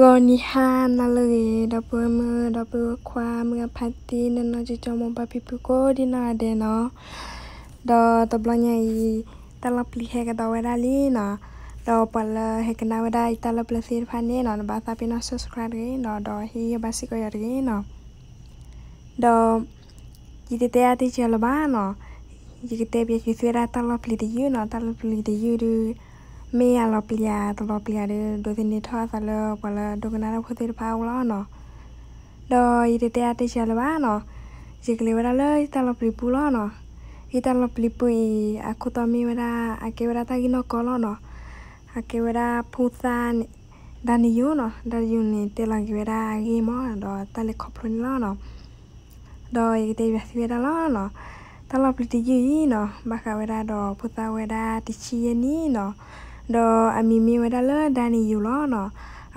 ဂီၤနံၤဟါနၤလၢအဂ့ၤ ဒီပုၢ်ဝဲၢ်မုၣ် ဒီပုၢ်ဝဲၢ်ခွါ မုၢ်ဂၤဖါတံၢ် နီၢ်နီၢ်ကၠီကၠီ မိၢ်ပၢ်ဖံဖု ကိးဒံနီၢ်ဂၤဒဲးနီၤ. ဒီးတဘျီညါအံၤ တၢ်လီၤပျံၤဟဲကဒီးဝဲဒၣ်လံနီၤ. ဒီးပှၤလၢဟဲကနၣ်ဝဲဒၣ်အံၤတၢ်လၢပျၢၤသ့ၣ်တဖၣ်န့ၣ်နီၤ နဘၣ်သးပ့ၤနီၣ် subscribe တဂ့ၤနီၤ ဒီးဟ့ၣ်ဂံၢ်ဘါစ့ၢ်ကီးယၤတဂ့ၤနီၤ. ဒီး ယတတဲအါတဲစှၤလၢၤဘၣ်နီၤ. ယကတဲပျဲက့ၤသုဝဲဒၣ်တၢ်လီၤပျံၤတယုၢ်နီၤ. တၢ်လီၤပျံၤတယုၢ်ဒုး မ့ၢ်အလီၤပျံၤဧါ တလီၤပျံၤဧါဒီး ဒိးသန့ၤထီၣ်အသးလၢပှၤလၢဒိကနၣ်တၢ်ဖိသ့ၣ်တဖၣ်အအိၣ်လီၤနီၤ. ဒီးယတတဲအါတဲစှၤလၢၤဘၣ်နီၤ. ယကလဲၤဝဲဒၣ်လၢယတၢ်လီၤပျံၤပူလီၤနီၤ. ယတၢ်လီၤပျံၤပူအံၤ အခိၣ်တီမ့ၢ်ဝဲဒၣ် အကဲဝဲဒၣ်တၢ်ဂ့ၢ်နီၢ်ကီၢ်လီၤနီၤ. အကဲဝဲဒၣ်ဖိသၣ်န့ၣ် ဒါနံၤယိၤနီၤ. ဒါနံၤယိၤန့ၣ် တဲလီၤက့ၤဝဲဒၣ်အဂ့ၢ်မး ဒီးတၢ်လဲၤခီဖျိန့ၣ်လီၤနီၤ. ဒီးယကတဲပျဲသုဝဲဒၣ်လီၤနီၤ. တၢ်လီၤပျံၤတယုၢ်အံၤနီၤ ဘၣ်ဃးဝဲဒၣ်ဒီးဖိသၣ်ဝဲဒၣ်တဆံယဲၢ်နံၣ်နီၤ. ဒီးအမံၤမ့ၢ်ဝဲဒၣ်လၢဒါနံၤယိၤလီၤနီၤ.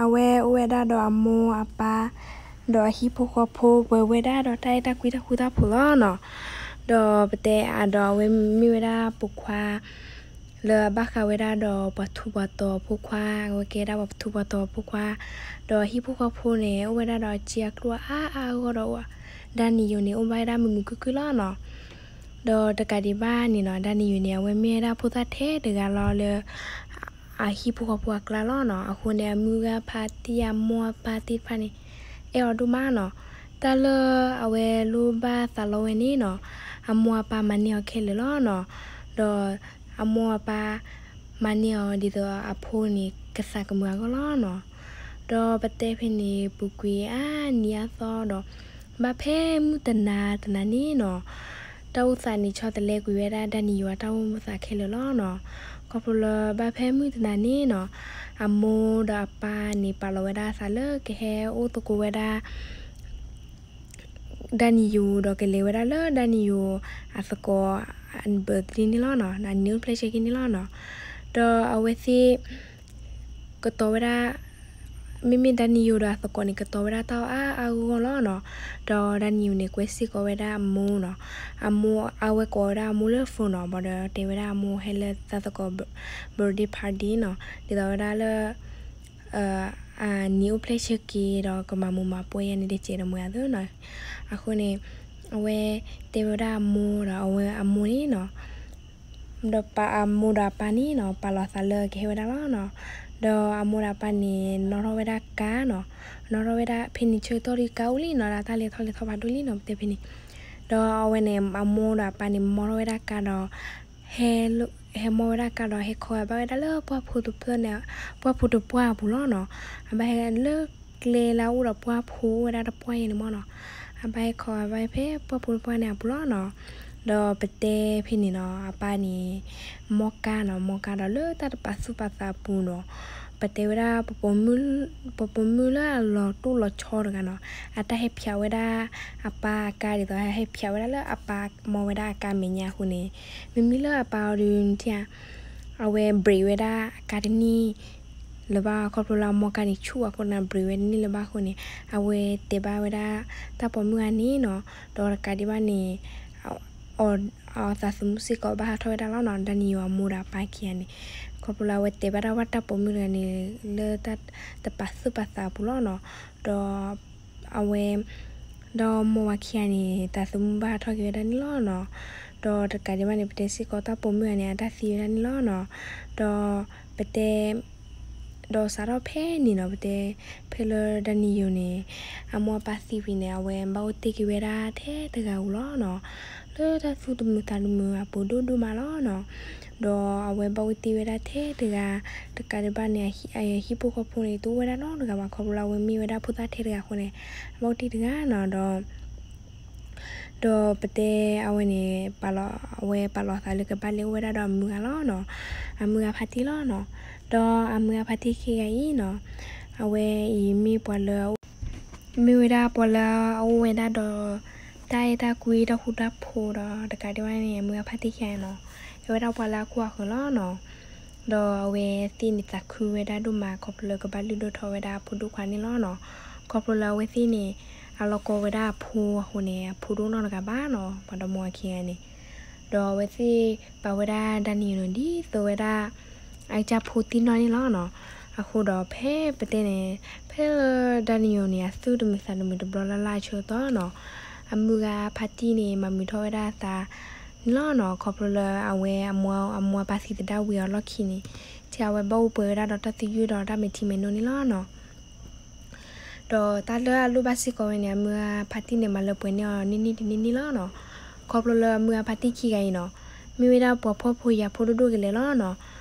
အဝဲအိၣ်ဝဲဒၣ်ဒီးအမိၢ်အပၢ် ဒီးအဟံၣ်ဖိဃီဖိ ပှဲၤဝဲဒၣ်ဒီးတၢ်အဲၣ်တၢ်ကွံတၢ်ဃူတၢ်ဖိးလီၤနီၤ. ဒီးပတဲအါဒီးအဝဲမ့ၢ်ဝဲဒၣ်ပိာ်ခွါ လၢအဘၣ်ဃးဝဲဒၣ်ဒီးပှၤထူးပှၤတီၤအဖိခွါ, အဝဲကဲဒၣ်ပှၤထူးပှၤတီၤအဖိခွါ, ဒီးဟံၣ်ဖိဃီဖိန့ၣ် အိၣ်ဝဲဒၣ်ဒီးအစ့အကျိၣ်အါအါအါဂီၢ်ဒီး ဒါနံၤယိၤန့ၣ် အိၣ်ဘၣ်ဝဲဒၣ်မုာ်မုာ်ခုၣ်ခုၣ်လီၤနီၤ. ဒီးတကးဒံးဘၣ်န့ၣ်နီၤ ဒါနံၤယိၤန့ၣ် အဝဲမ့ၢ်ဝဲဒၣ်ဖိသၣ်ထဲတဂၤလီၤလၢ အဟံၣ်ဖိဃီဖိအကျါလီၤနီၤ. အဃိန့ၣ် အမုၢ်ဂၤဖါတံၢ် အမိၢ်အပၢ်သ့ၣ်တဖၣ်န့ၣ် အဲၣ်အီၤဒိၣ်မးနီၤ. တၢ်လၢအဝဲလိၣ်ဘၣ်သးလီဝဲန့ၣ်နီၤ အမိၢ်အပၢ်မၤန့ၢ်အီၤခဲလၢာ်လီၤနီၤ. ဒီးအမိၢ်အပၢ်မၤန့ၢ်အီၤဒ်သိးအဖိန့ၣ် ကသးကမုာ်အဂီၢ်လီၤနီၤ. ဒီးပတဲဖဲန့ၣ် ပူၤကွံာ်အါနံၤအါသီဒီး ဘၣ်ဖဲမုၢ်တနၤတနၤန့ၣ်နီၤ တၢ်အိၣ်သးန့ၣ်ဆီတလဲကွံာ်ဝဲဒၣ်ဒါနံၤယိၤအတၢ်အိၣ်မူသးခဲလၢာ်လီၤနီၤ. ခီဖျိလၢဘၣ်ဖဲမုၢ်တနၤန့ၣ်နီၤ အမိၢ်ဒီးအပၢ်န့ၣ် ပာ်လီၤဝဲဒၣ်အသးလၢကဟဲအိၣ်သကိးဝဲဒၣ် ဒါနံၤယိၤဒီးကလဲၤဝဲဒၣ်လၢဒါနံၤယိၤအသကိး အ birthday န့ၣ်လီၤနီၤ, အနံၣ်အိၣ်ဖျဲၣ်ဆၢက့န့ၣ်လီၤနီၤ. ဒီးအဝဲသ့ၣ် ကတီၤဝဲဒၣ် မ့မ့ၢ်ဒါနံၤယိၤဒီးအသကိးန့ၣ် ကတီၤဝဲဒၣ်တၢ်အါအါဂီၢ်ဂီၢ်လီၤနီၤ. ဒီးဒါနံၤယိၤန့ၣ် ကွဲစ့ၢ်ကီးဝဲဒၣ်အမိၢ်နီၤ. အမိၢ် အဝဲကိးဝဲဒၣ်အမိၢ်လၢ phone နီၤ, ဘၣ်ဒီးတဲဝဲဒၣ်အမိၢ်ဟဲလၢတၢ်သကိး birthday party နီၤ, ဒ်သိးဝဲဒၣ်လၢ အနံၣ်အိၣ်ဖျဲၣ်ဆၢက့ဒီး ကမၤမူးမၤပွဲယဲန့ၣ် တစဲးတမှဲၤအသိးနီၤ. အဃိန့ၣ် အဝဲတဲဝဲဒၣ်အမိၢ်ဒီးအဝဲအမိၢ်န့ၣ်နီၤ ဒီးပာ်အမိၢ်ဒီးအပၢ်န့ၣ်နီၤ ပာ်လီၤသးလၢကဟဲဝဲဒၣ်လီၤနီၤ. ဒီးအမိၢ်ဒီးအပၢ်န့ၣ် နီၣ်ထီၣ်ဝဲဒၣ်ကါနီၤ, နီၣ်ထီၣ်ဝဲဒၣ်ဖဲန့ၣ်ဆၢကတီၢ်ဒီးကါအိၣ်လံနီၤ, ဒီးတၢ်လဲၤထီၣ်လဲၤထီၣ်ဖးဒိၣ်လံနီၤ ပတဲဖဲန့ၣ်. ဒီးအဝဲန့ၣ် အမိၢ်ဒီးအပၢ်န့ၣ် မီၢ်ထီၣ်ဝဲဒၣ်ကါဒီး ဟဲ ဟဲမီၢ်ဝဲဒၣ်ကါဒီး ဟဲခီဂာ်ဘၣ်ဝဲဒၣ်လၢပှၢ်ဖိတဖျၢၣ်န့ၣ် ပှၢ်ဖိတပှၢ်အပူၤလီၤနီၤ. အဘၣ်ဟဲလၢကျဲလၢအအိၣ်ဒီးပှၢ်ဖိအိၣ်ဝဲဒၣ်တပှၢ်ယဲန့ၣ်မီၢ်နီၤ. အဘၣ်ဟဲခီဂာ်ဘၣ်ဖဲပှၢ်ဖိတပှၢ်န့ၣ်အပူၤလီၤနီၤ. ဒီးပတဲဖဲန့ၣ်နီၤ အပၢ်န့ၣ် မီၢ်ကါနီၤ, မီၢ်ကါဒီးလၢတၢ်တပာ်သူၣ်ပာ်သးအပူၤနီၤ ပတဲဝဲဒၣ် ပပိာ်မုၣ်လၢအလီၤတိၢ်လီၤဆီတဂၤနီၤ အတၢ်ဟဲဖျိးဝဲဒၣ်အပၢ်အကါ ဒ်သိးဟဲဖျိးဝဲဒၣ်လၢအပၢ်မီၢ်ဝဲဒၣ်အကါမဲာ်ညါအဃိန့ၣ်, မ့မ့ၢ်လၢအပၢ်အီၤဒုးထံၣ်ဧါ, အဝဲ brake ဝဲဒၣ်အကါတန့ၢ်လၢၤဘၣ် ခီဖျိလၢအမီၢ်ကါန့ၣ် ဆူၣ်အဃိန့ၣ် brake ဝဲတန့ၢ်လၢၤဘၣ်အဃိန့ၣ် အဝဲတဲဘၣ်ဝဲဒၣ်တၢ်ပိာ်မုၣ်ဂၤန့ၣ်နီၤ. ဒီးတကးဒံးဘၣ်န့ၣ် အသးသမူစ့ၢ်ကီးဘၣ်ဟးထီၣ်ဝဲဒၣ်လီၤနီၤ, ဒါနံၤယိၤအမိၢ်ဒီးအပၢ်ခံဂၤန့ၣ်, ခီဖျိလၢအဝဲတဲဘၣ်တၢ်ဝဲတၢ်ပိာ်မုၣ်တဂၤန့ၣ် လၢတၢ်တပာ်သူၣ်ပာ်သးအပူၤလီၤနီၤ. ဒီးအဝဲ ဒီးမိၢ်ဝၤခံဂၤန့ၣ် သးသမူဘၣ်ဟးထီၣ်က့ၤဝဲဒၣ်န့ၣ်လီၤနီၤ. ဒီးတကးဒံးဘၣ်န့ၣ် ပတဲစ့ၢ်ကီးတၢ်ပိာ်မုၣ်ဂၤန့ၣ် အတၢ်သံဝဲဒၣ်န့ၣ်လီၤနီၤ. ဒီးပတဲ ဒီးစးထီၣ်ဖဲန့ၣ်နီၤ ပတဲ ဖဲလၢဒါနံၤယိၤန့ၣ် အမိၢ်အပၢ်သံဝံၤန့ၣ် အဝဲဘၣ်အိၣ်တ့ၢ်က့ၤဝဲဒၣ်ထဲတဂၤဧိၤလီၤနီၤ. လၢတၢ်သူၣ်တမုာ်သးတမုာ်အပူၤဒိၣ်ဒိၣ်မးလီၤနီၤ. ဒီးအဝဲဘၣ်အိၣ်တ့ၢ်ဝဲဒၣ်ထဲတဂၤ, တကးဒံးဘၣ်န့ၣ် အဟံၣ်ဖိဃီဖိန့ၣ် တအိၣ်ဝဲဒၣ်နီတဂၤဘၣ် ခီဖျိလၢအဝဲမ့ၢ်ဝဲဒၣ်ဖိသၣ်ထဲတဂၤအဃိန့ၣ် အဘၣ်အိၣ်တ့ၢ်တဂၤနီၤ. ဒီး ဒီးပတဲအဝဲန့ၣ် ပာ်လီၤ အဝဲပာ်လီၤသးလၢကဘၣ်လဲၤအိၣ်ဝဲဒၣ်ဒီးအမုၢ်ဂၤလီၤနီၤ, အမုၢ်ဂၤဖါတံၢ်လီၤနီၤ. ဒီးအမုၢ်ဂၤဖါတံၢ်ခံဂၤအံၤနီၤ, အဝဲအံၤမ့ၢ်ပှၤလၢ မ့ၢ်ဝဲဒၣ်ပှၤလၢအအိၣ်ဝဲဒၣ်ဒီး တၢ်အဲၣ်တၢ်ကွံတၢ်ဃူတၢ်ဖိးဒီး တကးဒံးဘၣ်န့ၣ် အမုၢ်ဂၤဖါတံၢ်ခံဂၤနီၤ, အဝဲဒၣ်ပှၤလၢအခိၣ်အဃၢၤလီၤနီၤ. ဒီးအဝဲသ့ၣ်န့ၣ်သးခုဝဲဒၣ်ဒိၣ်မး ခီဖျိလၢကဘၣ်လုၢ်ဒိၣ်ထီၣ်ဝဲဒၣ်အဖိဒိၣ်ခွါန့ၣ်လီၤနီၤ. ခီဖျိလၢအဝဲသ့ၣ်န့ၣ် အလီၢ်ကီဝဲဒၣ်အဖိအဃိန့ၣ် အဖိတအိၣ်နီတဂၤဘၣ်နီၤ ပှၤဒီမါဝၤခံဂၤန့ၣ်. ဒီးအဝဲသ့ၣ်ပာ်ဝဲဒၣ်ဒါနံၤယိၤန့ၣ် ဒ်သိးဝဲဒၣ် အကစၢ်ဖိတံၢ်နီၢ်န့ၣ်လီၤနီၤ. အဃိဒီးဖဲပတဲန့ၣ် ဖဲလၢဒါနံၣ်ယိၤန့ၣ် အသူၣ်တမုာ်သးတမုာ်တဘျီလၢ်လၢ်အဆၢကတီၢ်နီၤ, အမုၢ်ဂၤဖါတံၢ်န့ၣ် မၤမုာ်ထီၣ်ဝဲဒၣ်အသးန့ၣ်လီၤနီၤ, ခီဖျိလၢအဝဲအမိၢ် အမိၢ်အပၢ်သံသဒၣ်ဝံၤအီၤလီၢ်ခံန့ၣ်, ထဲအဝဲဘၣ်အိၣ်ပှဲၤဝဲဒၣ်ဒီးတၢ်သယုၢ်ဒီးတၢ်မဲာ်ထံမဲာ်နိန့ၣ်လီၤနီၤ. ဒီးတၢ်လၢအလိၣ်ဘၣ်စ့ၢ်ကီးဝဲန့ၣ် အမုၢ်ဂၤဖါတံၢ်န့ၣ်မၤလၢပှဲၤန့ၢ်အီၤန့ၢ်န့ၢ်တန့ၢ်န့ၣ်လီၤနီၤ. ခီဖျိလၢအမုၢ်ဂၤဖါတံၢ်ခံဂၤအံၤနီၤ, မ့ၢ်ဝဲဒၣ်ပှၤဖှီၣ်ဖိယာ်ဖိဒိၣ်ဒိၣ်ကလဲာ်လီၤနီၤ.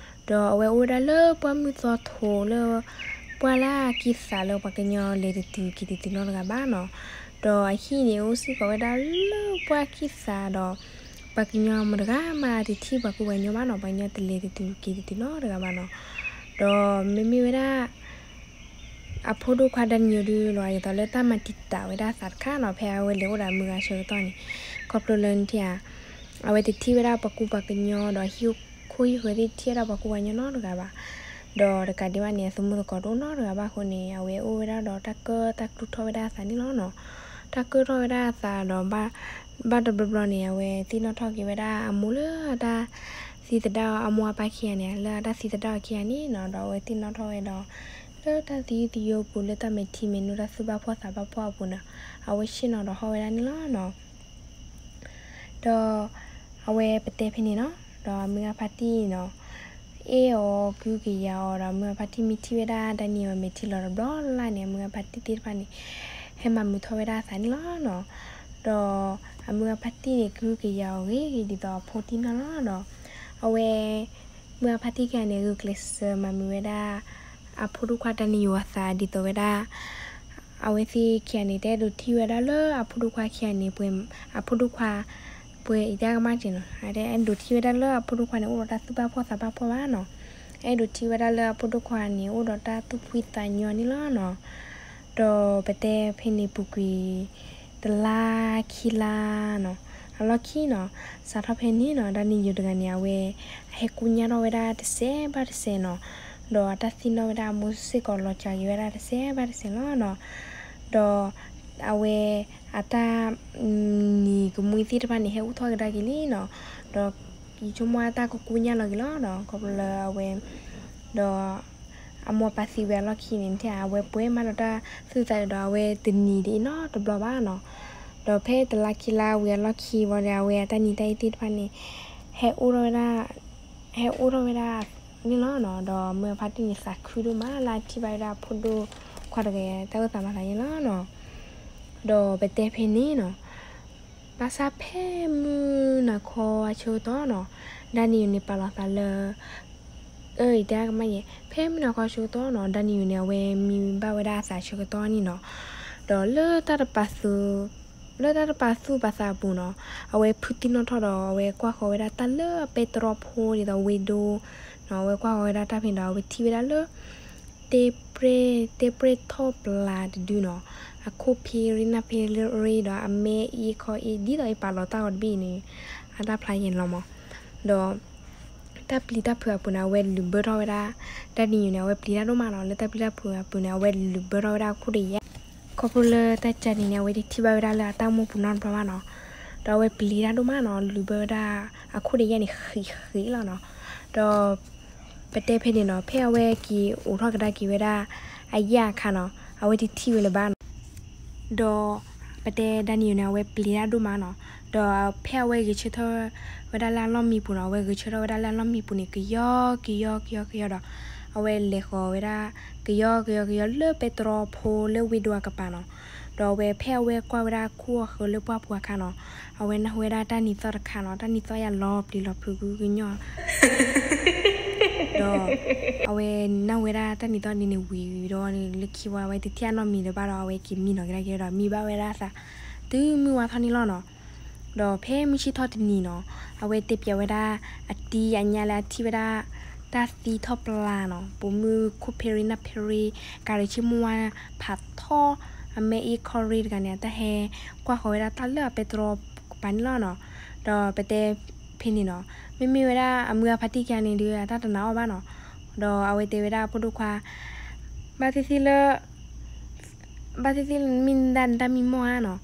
ဒီးအဝဲအိၣ်ဝဲဒၣ်လၢပှၢ်မုၢ်သီထိးလၢ ပှၢ်လၢအကံၢ်သးလၢပှၤကညီလဲၤတတုၤက့ၤတတုၤနီတဂၤဘၣ်နီၤ. ဒီးအဟံၣ်န့ၣ် အိၣ်စ့ၢ်ကီးဝဲဒၣ်လၢပှၢ်ကံၢ်သးဒီး ပှၤကညီမတဂၤမးတထံၣ်ပှၤကူပှၤကညီဘၣ်နီၤ, ပှၤကညီတလဲၤတတုၤက့ၤတတုၤနီတဂၤဘၣ်နီၤ. ဒီးမ့မ့ၢ်ဝဲဒၣ် အဖိဒိၣ်ခွါဒါနံၣ်ယိၤဒုးလီၤ ဒ်သိးလၢတၢ်မၤတံာ်တာ်ဝဲဒၣ်အသးတခါနီၤ, ဖဲအဝဲလဲၤအိၣ်ဒီးအမုၢ်ဂၤဆၢကတီၢ်န့ၣ်, ခီဖျိလၢနထံၣ်ဧါ, အဝဲတထံၣ်ဝဲဒၣ်ပှၤကူပှၤကညီဒီးဟံၣ်ခိၣ်ဟံၣ်ဃၢၤသ့ၣ်တထံၣ်ဝဲဒၣ်ပှၤကူပှၤကညီနီတဂၤဘၣ်. ဒီးတကးဒံးဘၣ်န့ၣ် အသမူသကိးတအိၣ်နီတဂၤဘၣ်အဃိန့ၣ် အဝဲအိၣ်ဝဲဒၣ်ဒီးတၢ်ကၢၢ်တၢ်ကျူထီၣ်ဝဲဒၣ်အသးန့ၣ်လီၤနီၤ. တၢ်ကၢၢ်ထီၣ်ဝဲဒၣ်အသးဒီး ဘၣ်တဘျီဘျီန့ၣ် အဝဲသ့ၣ်နီၣ်ထီၣ်က့ၤဝဲဒၣ်အမိၢ်လၢအတၢ်သံသဒၣ် အမိၢ်အပၢ်ခံဂၤန့ၣ် လၢအတၢ်သံသဒၣ်အီၤခံဂၤန့ၣ်နီၤ, ဒီးအဝဲသ့ၣ်နီၣ်ထီၣ်ဝဲဒီး လၢတၢ်သယုၢ်သယိပူၤ လၢတၢ်မဲာ်ထံမဲာ်နိတၢ်သူၣ်ဘၣ်ဖှီၣ်သးဘၣ်ဖှီၣ်အပူၤန့ၣ် အဝဲဆ့ၣ်နီၤဒီးဟီၣ်ဝဲဒၣ်န့ၣ်လီၤနီၤ. ဒီးအဝဲပတဲဖဲန့ၣ်နီၤ, ဒီးအမုၢ်ဂၤဖါတံၢ်နီၤ အဲၣ်အီၤကဟုကယာ်အီၤဒီး အမုၢ်ဂၤဖါတံၢ်မ့ၢ်ထံၣ်ဝဲဒၣ်ဒါနံၣ်ယိၤမဲာ်ထံလီၤတဘျီလၢ်လၢ်န့ၣ် အမုၢ်ဂၤဖါတံၢ်သ့ၣ်တဖၣ်န့ၣ် ဟဲမၤမုာ်ထီၣ်ဝဲဒၣ်အသးန့ၣ်လီၤနီၤ. ဒီးအမုၢ်ဂၤဖါတံၢ်န့ၣ် ကဟုကယာ်အီၤဂ့ၤဂ့ၤဒ်သိးအဖိတံၢ်နီၢ်လီၤနီၤ. အဝဲ မုၢ်ဂၤဖါတံၢ်ခံဂၤန့ၣ် ဂုာ်ကျဲးစၢးမၤမုာ်ဝဲဒၣ် အဖိဒိၣ်ခွါဒါနံၣ်ယိၤအသးဒ်သိးဝဲဒၣ် အဝဲသ့ၣ်ခံဂၤန့ၣ် တအဲၣ်ဒိးထံၣ်ဝဲဒၣ်လၢအဖိဒိၣ်ခွါခံဂၤန့ၣ် ပှဲၤ အဖိဒိၣ်ခွါ ပှဲၤအံၤတၢ်ကမၣ်က့ၤနီၤ, တအဲၣ်ဒိးထံၣ်ဝဲဒၣ်လၢအဖိဒိၣ်ခွါန့ၣ် အိၣ်ဒီးတၢ်သူၣ်ဘၣ်ဖှီၣ်သးဘၣ်ဖှီၣ်ဘၣ်နီၤ. အဲၣ်ဒိးထံၣ်ဝဲဒၣ်လၢအဖိဒိၣ်ခွါန့ၣ် အိၣ်ဒီးတၢ်သူၣ်ဖှံသးညီန့ၣ်လီၤနီၤ. ဒီးပတဲဖဲန့ၣ်ပူၤကွံာ် တလါခံလါနီၤ, အလီၢ်ခံနီၤ, စးထီၣ်ဖဲန့ၣ်နီၤ ဒါနံၣ်ယိၤတဂၤန့ၣ် အဝဲ အဟဲကူညါထီၣ်ဝဲဒၣ်တစဲးဘၣ်တစဲးနီၤ, ဒီးအတၢ်သ့ၣ်နီၣ်ဝဲဒၣ်အမိၢ်စ့ၢ်ကီးလီၤစှၤက့ၤဝဲဒၣ်တစဲးဘၣ်တစဲးလီၤနီၤ. ဒီးအဝဲ အတၢ် နံၤကမှံသ့ၣ်တဖၣ်န့ၣ် ဟဲအိၣ်ထီၣ်ကဒါက့ၤလံနီၤ, ဒီးယဆိကမိၣ်အတၢ်ကကူညါလီၤက့ၤလီၤနီၤ, ခီဖျိလၢအဝဲ ဒီး အမိၢ်အပၢ်သံဝဲအလီၢ်ခံန့ၣ် ထဲအဝဲပှဲၤမးဒီးတၢ်သူၣ်သးဒီး အဝဲတနံၤဒ်အံၤနီတဘျီဘၣ်နီၤ. ဒီးဖဲတလါခံလါဝံၤအလီၢ်ခံဝံၤဒီး အဝဲအတၢ်နံၤတၢ်အ့သ့ၣ်တဖၣ်န့ၣ် ဟဲအိၣ်ထီၣ်ဝဲဒၣ် ဟဲအိၣ်ထီၣ်ဝဲဒၣ်န့ၣ်လီၤနီၤ. ဒီးမုၢ်ဂၤဖါတံၢ်န့ၣ် သးခုဒိၣ်မးလၢအထံၣ်ဘၣ်ဝဲဒၣ်အဖိဒိၣ်ခွါတဂၤအတၢ်အိၣ်သးမၤသးန့ၣ်လီၤနီၤ. ဒီးပတဲဖဲန့ၣ်နီၤ ဘၣ်ဆၣ်ဖဲမုၢ်နၤခီအဆၢကတီၢ်နီၤ, ဒါနံၣ်ယိၤန့ၣ်ပာ်လီၤသးလၢ အၢ အံၤတၢ်ကမၣ်ယဲ, ဖဲမုၢ်နၤခီအဆၢကတီၢ်နီၤ ဒါနံၣ်ယိၤန့ၣ် အဝဲမံဘၣ်ဝဲဒၣ်အသးဆၢကတီၢ်န့ၣ်နီၤ, ဒီးလၢတၢ်တပာ်သူ လၢတၢ်တပာ်သူၣ်ပာ်သးအပူၤနီၤ, အဝဲဖုးသံနီၣ်ထီၣ်ဒီး အဝဲကွၢ်ဃီၤဝဲဒၣ်တၢ်လၢအပဲတြီဖိဒ်သိး window နီၤ, အဝဲကွၢ်ဃီၤဝဲဒၣ်တၢ်ဖဲန့ၣ်ဒီး အဝဲထံၣ်ဝဲဒၣ်လၢ တဲပြဲၢ် တဲပြဲၢ်ထီၣ်ပျၢ်တဒုနီၤ, အခိၣ်ဖ့ရ့နၢ်ဖ့ရ့ဒီး အမဲအ့ခီအ့ ဒ်သိးအပာ်လီၤတၢ်ဂီၤတဘ့ၣ်န့ၣ် အတၢ်ဖျါယဲၢ်လီၤမး, ဒီး တၢ်ပျံၤတၢ်ဖုးအပူၤန့ၣ် အဝဲလုးဘၢထီၣ်ဝဲဒၣ်, ဒါနံၣ်ယိၤန့ၣ် အဝဲပျံၤတၢ်ဒိၣ်မးနီၤ, လၢတၢ်ပျံၤတၢ်ဖုးအပူၤန့ၣ် အဝဲလုးဘၢထီၣ်ဝဲဒၣ်အခိၣ်ဒီးယဲၢ်, ခီဖျိလၢတၢ်ကၢန့ၣ်န့ၣ် အဝဲတထံၣ်ဘၣ်ဝဲဒၣ်လၢအတၢ်အိၣ်မူပူၤနီတဘျီဘၣ်နီၤ, ဒီးအဝဲပျံၤတၢ်ဒိၣ်မးနီၤ, လုးဘၢဝဲဒၣ်အခိၣ်ဒီးယဲၢ်န့ၣ် ဃံးဃံးလီၤနီၤ, ဒီး ပတဲဖဲန့ၣ်နီၤ, ဖဲအဝဲက့ၤအိးထီၣ်ကဒါက့ၤဝဲဒၣ် အယၣ်အခါနီၤ, အဝဲတထံၣ်ဝဲလၢၤဘၣ်နီၤ. ဒီး ပတဲဒါနံၣ်ယိၤန့ၣ် အဝဲပျံၤတၢ်ဒိၣ်မးနီၤ, ဒီးဖဲအဝဲဂဲၤဆၢထၢၣ်ဝဲဒၣ်လၢအလီၢ်မံပူၤနီၤ, အဝဲဂဲၤဆၢထၢၣ်ဝဲဒၣ်လၢအလီၢ်မံပူၤန့ၣ် ကယီကယီကယီကယီဒီး အဝဲလဲၤဃီၤဝဲဒၣ် ကယီကယီကယီလၢပဲတြီဖိလၢ window အကပၤနီၤ, ဒီးအဝဲဖဲအဝဲကွၢ်ဝဲဒၣ်ခူၣ်အဃၢၤလၢပှၢ်ပူၤအခါနီၤ, အဝဲနၢ်ဟူဝဲဒၣ်တၢ်နံၤသီၣ်တခါနီၤ, တၢ်နံၤသီၣ်ယၢ်လီၤပျံၤလီၤဖုးကညီၢ် ဒီး အဝဲနၢ်ဟူဝဲဒၣ်တၢ်နံၤသီၣ်ဒ်န့ၣ်ဝံၤဒီး လၢခံဝဲ အဝဲတထံၣ်အနီၢ်မံၤလၢၤဘၣ်ဒီး အဝဲက့ၤမံနီၤကဒါက့ၤဒီး မံဘၣ်ဝဲဒၣ်အသး တုၤမုၢ်ဝါထီၣ်န့ၣ်လီၤနီၤ. ဒီးဖဲမုၢ်ဆ့ၣ်ထီၣ်တနံၤနီၤ, အဝဲတဲပျးဝဲဒၣ် အတံၤအညါလၢအထံၣ်ဝဲဒၣ် တၢ်သံထီၣ်ပျၢ်နီၤ, ပိာ်မုၣ်ခိၣ်ဖ့ရ့နၢ်ဖ့ရ့ ကၤရံၤဆ့မိၢ်ဝါဖးထီ အမဲအ့ခီရ့တဂၤန့ၣ် အတၢ်ဟဲကွၢ်ဃီၤဝဲဒၣ်တၢ်လၢအပဲတြီကပၤန့ၣ်လီၤနီၤ. ဒီးပတဲဖဲန့ၣ်နီၤ, မ့မ့ၢ်ဝဲဒၣ်အမုၢ်ဂၤဖါတံၢ်ခံဂၤန့ၣ်ဒုး အတၢ်တနာ်အီၤဘၣ်နီၤ. ဒီးအဝဲတဲဝဲဒၣ်အဖိဒိၣ်ခွါ ဘၣ်သ့ၣ်သ့ၣ်လၢ ဘၣ်သ့ၣ်သ့ၣ်လၢမ့ၢ်ဒၣ်နတၢ်မံမီၢ်ဧါနီၤ,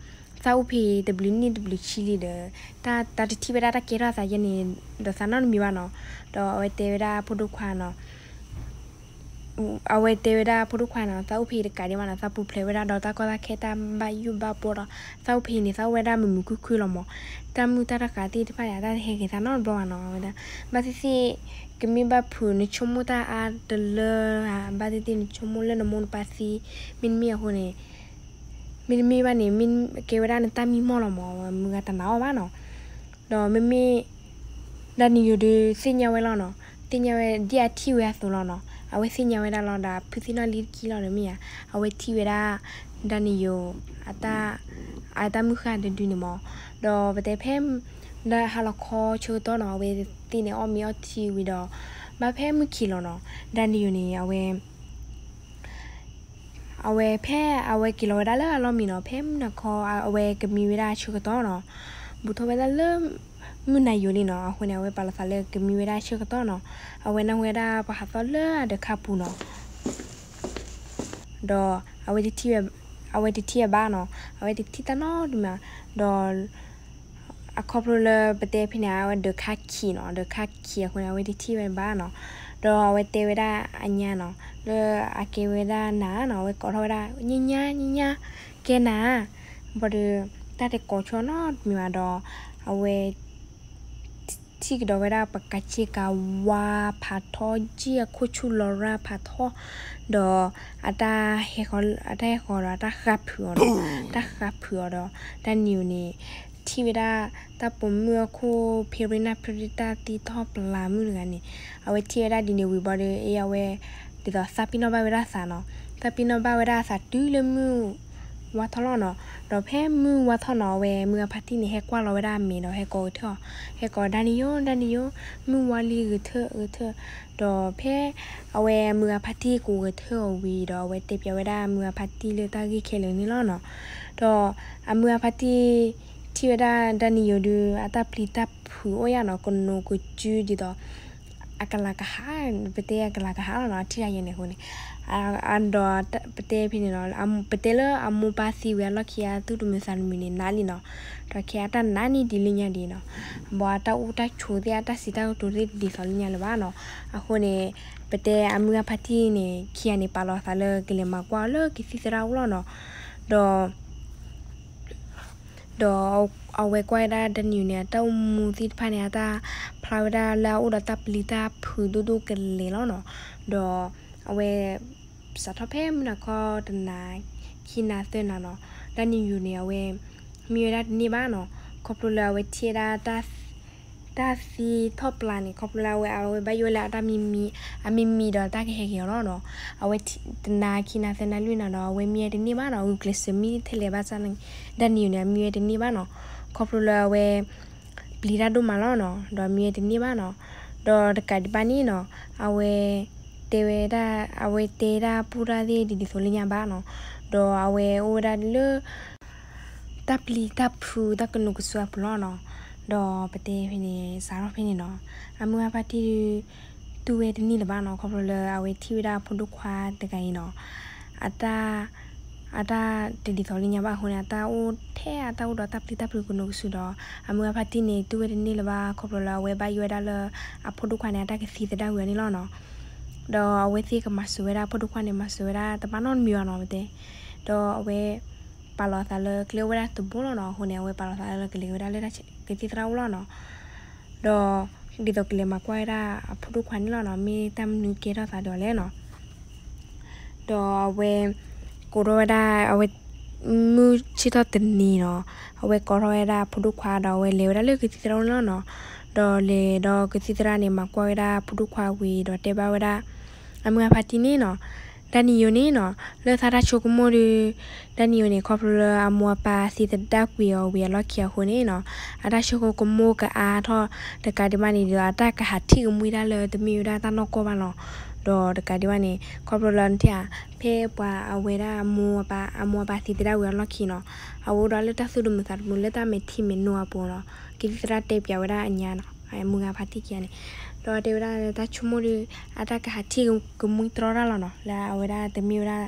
သးအိၣ်ဖဲတဘျုးနံၣ်တဘျုးဆံလံဒီး တၢ်တထံၣ်ဝဲဒၣ်တၢ်ကဲထီၣ်သးယဲန့ၣ် ဒီးသးနီတမံၤဘၣ်နီၤ. ဒီးအဝဲတဲဝဲဒၣ်အဖိဒိၣ်ခွါနီၤ အဝဲတဲဝဲဒၣ်ဖိဒိၣ်ခွါနီၤ, သးအိၣ်ဖဲအံၤတကးဒံးဘၣ်နီၤ, သးပူၤဖျဲးဝဲဒၣ်ဒီးတၢ်ကီတၢ်ခဲတၢ်ဘၣ်ယိၣ်ဘၣ်ဘှီဒီး သးအိၣ်ဖဲအံၤန့ၣ် သးအိၣ်ဝဲဒၣ်မုာ်မုာ်ခုၣ်ခုၣ်လီၤမး. တၢ်မုာ်တၢ်တဃာ်သ့ၣ်တဖၣ်န့ၣ် အတၢ်တဟဲက့ၤသးနီတဘျီဘၣ်နီၤ. အဝဲဒၣ် ဘၣ်သ့ၣ်သ့ၣ် ကမ့ၢ်ဘၣ်ဖုးနဆိကမိၣ်တၢ်အါတလၢဧါ, ဘၣ်သ့ၣ်သ့ၣ်နဆိကမိၣ်လၢနမိၢ်နပၢ်သံ မ့တမ့ၢ်အဃိန့ၣ် မ့တမ့ၢ်ဘၣ်န့ၣ် မ့ၢ်ကဲဝဲဒၣ်နတၢ်မံမီၢ်လီၤမး, မုၢ်ဂၤတနာ်အီၤဘၣ်နီၤ. ဒီးမ့မ့ၢ် ဒၣ်နံၤယိၤဒုးသ့ၣ်ညါဝဲလီၤနီၤ, သ့ၣ်ညါဝဲဒ်အထံၣ်ဝဲအသိးလီၤနီၤ. အဝဲသ့ၣ်ညါဝဲဒၣ်လီၤဒီး ဖုသ့ၣ်နီၣ်လံတကံၢ်လီၤဒီးမ့ၢ်ဧါ, အဝဲထံၣ်ဝဲဒၣ် ဒၣ်နံၤယိၤ အတၢ် အတၢ်မုၢ်ဃၢ်တဒုန့ၣ်မး. ဒီးပတဲဖဲ ဒၣ်ဟါလီၤခီဆၢကတီၢ်နီၤ, အဝဲသ့ၣ်န့ၣ်အီၣ်မ့ၤအီထံဝံၤဒီး ဘၣ်ဖဲမုၢ်ခံးလီၤနီၤ, ဒၣ်နံၤယိၤန့ၣ် အဝဲ အဝဲဖဲအဝဲက့ၤလီၤဝဲဒၣ်လၢအလီၢ်မံနီၤ, ဖဲမုၢ်နၤခီ အဝဲကမံဝဲဒၣ်ဆၢကတီၢ်နီၤ, ဘူးထီၣ်ဝဲဒၣ်လၢ မုၢ်နၤယိၤလံနီၤ. အဃိန့ၣ် အဝဲပာ်လီၤသးလၢကမံဝဲဒၣ်ဆၢကတီၢ်နီၤ, အဝဲနၢ်ဟူဝဲဒၣ်ပှၤဟးသီၣ်လၢအဒၢးခါပူၤနီၤ, ဒီး အဝဲတထံၣ်ဝဲဘၣ်နီၤ, အဝဲတထံၣ်တၢ်နီတမံၤ, ဒီး အခီဖျိလၢပတဲဖဲန့ၣ် အဝဲဒၢးခါခံးနီၤ, ဒၢးခါခံးအဃိန့ၣ် အဝဲတထံၣ်ဝဲဘၣ်နီၤ. ဒီးအဝဲတဲဝဲဒၣ်အညါနီၤ, လၢအကဲဝဲဒၣ်နၤနီၤ, အဝဲကိးထီၣ်ဝဲဒၣ် ညါညါ ညါညါ, ကဲနၤ, ဘၣ်ဒီး တၢ်တကိးဆိနီတမံၤဘၣ်ဒီး အဝဲ ထံၣ်ကဒီးဝဲဒၣ်ပကးစ့ကၤဝါဖးထီ, ကၠံၣ်အခိၣ်ဆူၣ်လီၤရၣ်ဖးထီ, ဒီး အတၢ်ဟဲဃီၤ, အတၢ်ဟဲဃီၤဒီးအတၢ်ဃၣ်ဖုးအီၤနီၤ, တၢ်ဃၣ်ဖုးအီၤဒီး ဒၣ်နံၤယိၤန့ၣ် ထံၣ်ဝဲဒၣ် တၢ်ပိာ်မုၣ်အခိၣ်ဖ့ရ့နၢ်ဖ့ရ့တၢ်သံထီၣ်ပျၢ်မုၣ်တဂၤန့ၣ်, အဝဲထံၣ်ဝဲဒၣ်ဒ်န့ၣ်ဝံၤဘၣ်ဒီး အဝဲ ဒ်သိးသးပ့ၤနီၣ်ဘၣ်ဝဲဒၣ်အသးနီၤ, သးပ့ၤနီၣ်ဘၣ်ဝဲဒၣ်အသးတုၤလၢမုၢ် ဝါထီၣ်လီၤနီၤ. ဒီးဖဲမုၢ်ဝါထီၣ်နီၤ, အဝဲမုၢ်ဂၤဖါတံၢ်န့ၣ် ဟဲကွၢ်လီၤဝဲဒၣ်အမဲာ်ဒီးဟဲကိးဂဲၤထၢၣ်အီၤ, ဟဲကိး ဒၣ်နံၤယိၤ, ဒၣ်နံၤယိၤ, မုၢ်ဝါလံဂဲၤထၢၣ်ဂဲၤထၢၣ်, ဒီးဖဲ အဝဲမုၢ်ဂၤဖါတံၢ်ကိးဂဲၤထၢၣ်အီၤဝံၤဒီး အဝဲတဲပၠးဝဲဒၣ်မုၢ်ဂၤဖါတံၢ်လၢတၢ်ဂ့ၢ်ခဲလၢာ်န့ၣ်လီၤနီၤ. ဒီးအမုၢ်ဂၤဖါတံၢ် ထံၣ်ဝဲဒၣ်ဒၣ်နံၤယိၤဒုး အတၢ်ပျံၤတၢ်ဖုးအိၣ်ယါနီၤ, ကနိးကစုဒ်သိး အကလၤကဟး, ပတဲအကလၤကဟးလီၤနီၤ, အထံၣ်တၢ်ယဲန့ၣ်အဃိန့ၣ်, ဒီးပတဲဖဲန့ၣ်နီၤ, ပတဲလၢအမိၢ်ပၢ်သံဝံၤအလီၢ်ခံ အသူၣ်တမုာ်သးတမုာ်န့ၣ် နာ်လံနီၤ. ဒီးခဲအတၢ်နာ်န့ၢ်ဒံးလၢညါဒံးနီၤ, ဘၣ်အတၢ်အိၣ်တၢ်ဆိးသ့ၣ် အတၢ်စံးတၢ်ကတိၤသ့ၣ်တဒ်သိးလၢညါလၢၤဘၣ်နီၤ. အဃိန့ၣ် ပတဲအမုၢ်ဂၤဖါတံၢ်န့ၣ် ခံဂၤန့ၣ် ပာ်လီၤအသးလၢကလဲၤမၤကွၢ်အီၤလၢကသံၣ်သရၣ်အိၣ်လီၤနီၤ. ဒီး ဒီးအဝဲကွၢ်ဝဲဒၣ်ဒၣ်နံၤယိၤန့ၣ် အတၢ်အိၣ်မူသ့ၣ်တဖၣ်န့ၣ် အတၢ်ဖျါဝဲဒၣ်လၢအအိၣ်ဒီးတၢ်ပျံၤတၢ်ဖုးဒိၣ်ဒိၣ်ကလဲာ်လီၤနီၤ. ဒီးအဝဲ စးထီၣ်ဖဲမုၢ်နၤခီတနၤ ခံနၤသၢနၤနီၤ, ဒၣ်နံၤယိၤန့ၣ် အဝဲ မံဝဲဒၣ်တန့ၢ်ဘၣ်နီၤ, ခီဖျိလၢအဝဲထံၣ်ဝဲဒၣ် တၢ်သံထီၣ်ပျၢ်န့ၣ် ခီဖျိလၢအဝဲ အဝဲဘၣ်ယိၣ်ဝဲလၢအတၢ်မံမံ, အမံမံဒီးတၢ်ကဟဲက့ၤအီၤလီၤနီၤ. အဝဲတနၤခံနၤသၢနၤလွံၢ်နၤဒီး အဝဲမံဝဲတန့ၢ်ဘၣ်နီၤ, ဂုာ်ကျဲးစၢးမံထဲလဲၣ်ဘၣ်ဆၣ်န့ၣ် ဒၣ်နံၤယိၤန့ၣ် အမံဝဲတန့ၢ်ဘၣ်နီၤ, ခီဖျိလၢအဝဲ ပျံၤတၢ်ဒိၣ်မးလီၤနီၤ, ဒီးမံဝဲတန့ၢ်ဘၣ်နီၤ. ဒီးတကးဒံးဘၣ်န့ၣ်နီၤ, အဝဲ တဲဝဲဒၣ် အဝဲတဲဒၣ်ပူၣ်တၢ်သ့ၣ်ဒ်သိးလၢညါဘၣ်နီၤ, ဒီးအဝဲအိၣ်ဝဲဒၣ်လၢ တၢ်ပျံၤတၢ်ဖုးတၢ်ကနိးကစုာ်အပူၤလီၤနီၤ. ဒီးပတဲဖဲန့ၣ် စးထီၣ်ဖဲန့ၣ်နီၤ, အမုၢ်ဂၤဖါတံၢ် တူၢ်ဝဲတန့ၢ်လၢၤဘၣ်နီၤ, ခီဖျိလၢအဝဲထံၣ်ဝဲဒၣ်အဖိဒိၣ်ခွါတဂၤအံၤနီၤ, အတၢ် အတၢ်တဒ်သိးလၢညါဘၣ်အဃိန့ၣ် အတၢ်အိၣ်ထဲအတၢ်အိၣ်ဒီးတၢ်ပျံၤတၢ်ဖုးကနိးကစုာ်ဒီး အမုၢ်ဂၤဖါတံၢ်န့ၣ် တူၢ်ဝဲတန့ၢ်လၢၤဘၣ် ခီဖျိလၢအဝဲဘၣ်ယိၣ်ဝဲဒၣ်လၢ အဖိဒိၣ်ခွါန့ၣ် အတၢ်ကသံသဒၣ်ဝံၤအီၤန့ၣ်လီၤနီၤ. ဒီးအဝဲသ့ၣ်ကမၤစၢၤဝဲဒၣ်အဖိဒိၣ်ခွါန့ၣ် မၤစၢၤဝဲဒၣ်တဘၣ်နီတမံၤဘၣ်နီၤ ပတဲ, ဒီးအဝဲ ပာ်လီၤအသးလၢကျဲအိၣ်ဝဲဒၣ်တဘိလီၤနီၤ, အဃိန့ၣ် အဝဲပာ်လီၤသးလၢကလဲၤဝဲဒၣ်လၢကသံၣ်သရၣ်အိၣ်လီၤနီၤ. ဒီး ဒ်သိးကလဲၤမၤကွၢ်ဝဲဒၣ်အဖိဒိၣ်ခွါန့ၣ်လီၤနီၤ, မ့ၢ်တၢ်မနုၤကဲထီၣ်သးဒီးလဲၣ်နီၤ. ဒီးအဝဲ ကိးထီၣ်ဝဲဒၣ် အဝဲ မုၢ်ဆ့ၣ်ထီၣ်တနံၤနီၤ, အဝဲကိးထီၣ်ဝဲဒၣ်အဖိဒိၣ်ခွါဒီးအဝဲလဲၤဝဲဒၣ်လၢကသံၣ်သရၣ်အိၣ်န့ၣ်လီၤနီၤ. ဒီးလဲၤဒီးကသံၣ်သရၣ်န့ၣ် မၤကွၢ်ဝဲဒၣ်အဖိဒိၣ်ခွါဝံၤဒီးတဲဘၣ်ဝဲဒၣ် အမုၢ်ဂၤဖါတံၢ်န့ၣ်နီၤ, ဒၣ်နံၤယိၤန့ၣ်နီၤ, လၢသးတၢ်ဆိကမိၣ်ဒီး ဒၣ်နံၤယိၤန့ၣ် ခီဖျိလၢအမိၢ်အပၢ်သံသဒၣ်ကွံာ်အီၤဝံၤအလီၢ်ခံအဃိန့ၣ်နီၤ, အတၢ်ဆိကမိၣ်ကအါထီၣ်တကးဒံးဘၣ်န့ၣ်ဒီး အတၢ်ကဟးထံၣ်ကမှံဒၣ်လၢတမ့ၢ်ဝဲဒၣ်တၢ်နီၢ်ကီၢ်ဘၣ်နီၤ. ဒီးတကးဒံးဘၣ်န့ၣ် ခီဖျိလၢနထံၣ်ဧါ, ဖဲပှၤအဝဲဒၣ်အမိၢ်အပၢ် အမိၢ်အပၢ်သံသဒၣ်ဝံၤအလီၢ်ခံနီၤ, အဝဲအိၣ်ဒီးလၢတၢ်သူၣ်တမုာ်သးတမုာ်လၢတၢ်မဲာ်ထံမဲာ်နိအပူၤနီၤ, ကသံၣ်သရၣ်တဲပၠးဝဲဒၣ်အညါနီၤ, အမုၢ်ဂၤဖါတံၢ်ခံဂၤန့ၣ်, ဒီးတဲဝဲဒၣ်လၢတၢ်ဆိကမိၣ်ဒီး အတၢ်ကဟးထံၣ်ကမှံတြီတၢ်လီၤနီၤ, လၢအဝဲဒၣ်တမ့ၢ်ဝဲဒၣ်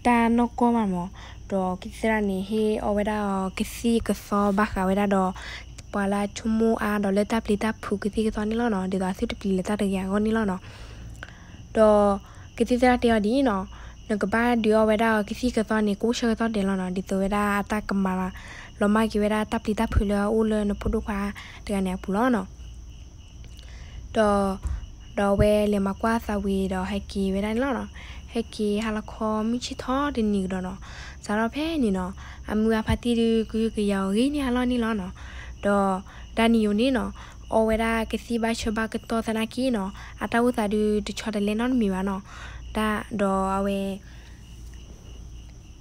တၢ်နီၢ်ကီၢ်ဘၣ်မး, ဒီးကသံၣ်သရၣ်န့ၣ် ဟ့ၣ်အီၤဝဲဒၣ်အီၤကသံၣ်ကသီဘၣ်ဃးဝဲဒၣ်ဒီး ပှၤလၢအဆိကမိၣ်အါဒီးလၢတၢ်ပျံၤတၢ်ဖုးကသံၣ်ကသီန့ၣ်လီၤနီၤ, ဒ်သိးအသုတပျံၤလၢတၢ်တဂ့ၤအဂီၢ်န့ၣ်လီၤနီၤ. ဒီးက ကသံၣ်သရၣ်တဲအီၤဒ်အံၤနီၤ, နကဘၣ်ဒုးအီၣ်ဝဲဒၣ်ကသံၣ်ကသီန့ၣ် ကိးဆၢကတီၢ်ဒဲးလီၤနီၤ, ဒ်သိးဝဲဒၣ်အတၢ်ကမၤလီၤမၢ်က့ၤဝဲဒၣ်တၢ်ပျံၤတၢ်ဖုးလၢအအိၣ်လၢနဖိဒိၣ်ခွါ တဂၤန့ၣ်အပူၤလီၤနီၤ. ဒီး ဒီးအဝဲလဲၤမၤကွၢ်သးဝံၤဒီးဟဲက့ၤဝဲဒၣ်န့ၣ်လီၤနီၤ. ဟဲက့ၤဟါလီၤခီမုၢ်ဆ့ၣ်ထီၣ်တနံၤကဒီးနီၤ, စးထီၣ်ဖဲန့ၣ်နီၤ, အမုၢ်အဖါတံၢ်ဒုးကဟုကယာ်အီၤဂ့ၤန့ၢ်အလီၢ်န့ၣ်လီၤနီၤ. ဒီး ဒၣ်နံၣ်ယိၤန့ၣ်နီၤ, အီဝဲဒၣ်ကသံၣ်ဘၣ်ဆၢဘၣ်ကတီၢ်သနာ်က့နီၤ, အတၢ်အိၣ်သးဒုးတဆီတလဲနီတမံၤဘၣ်နီၤ. ဒၣ်ဒီးအဝဲ